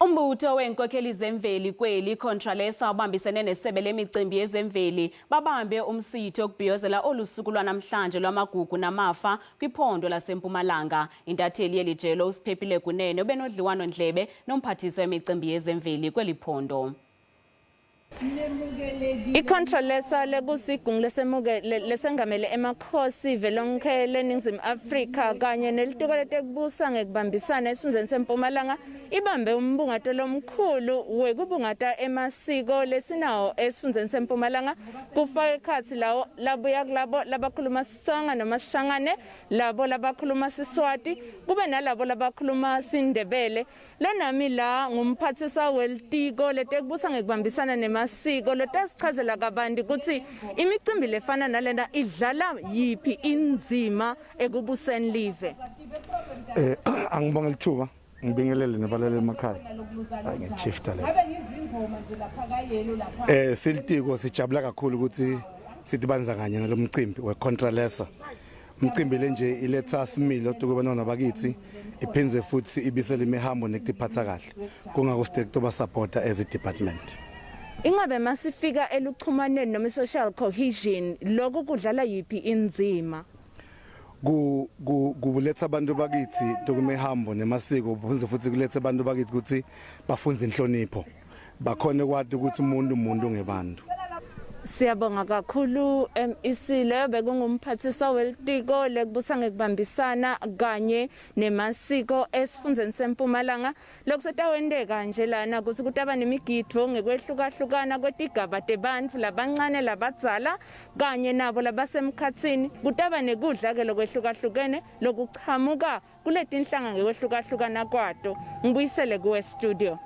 Umbutho weenkokheli zemveli kweli Contralesa ubambisene nesebe lemicimbi yezemveli babambe umsitho okubhiyozela olu suku lwanamhlanje lwamagugu namafa kwiphondo laseMpumalanga. Intatheli yeli jelo uSiphephile Kunene ubenodliwano-ndlebe nomphathiswa wemicimbi yezemveli kweli phondo. I-Contralesa lekusigungu lesengamele emakhosi velonkhe leNingizimu Afrika kanye nelitiko letekubusa ngekubambisana esifundzeni seMpumalanga ibambe umbungato lomkhulu wekubungata emasiko lesinawo esifundzeni seMpumalanga kufaka ekhatsi lawo labuya kulabo labakhuluma Sitsonga noma Sishangane, labo labakhuluma Siswati, kube nalabo labakhuluma Sindebele. Lonami la ngumphatsiswa welitiko letekubusa ngekubambisana nemasiko lotasichazela kabanti kutsi imicimbi lefana nalena idlala yiphi indzima ekubuseni live. Eh angibonge lithuba ngibingelele nabalaleli emakhaya. Hayi ngishifta le. Eh silitiko sijabula kakhulu ukuthi sitibandzakanye nalomcimbi weContralesa. Umcimbi lenje iletha similo tukubantwana bakithi iphindze futhi ibisele imihambo nekutiphatha kahle. Kungako site kutoba supporta as a department. Ingabe masifika eluchumaneni noma social cohesion lokhu kudlala yiphi indzima? Ku ku kuletha abantu bakithi tukumihambo nemasiko phindze futhi kuletha abantu bakithi ukuthi bafunze inhlonipho. Bakhone kwati ukuthi umuntu umuntu ngebantu. Siyabonga kakhulu MEC leyo bekungumphathiswa welitiko lekubusa ngekubambisana kanye nemasiko esifundzeni seMpumalanga. Lokusetawenteka nje lana kutsi kutaba nemigidvo ngekwehlukahlukana kwetigaba tebantfu labancane labadzala kanye nabo labasemkhatsini. Kutaba nekudla ke lokwehlukahlukene lokuchamuka kuletinhlanga ngekwehlukahlukana kwato. Ngibuyisele kuwe studio.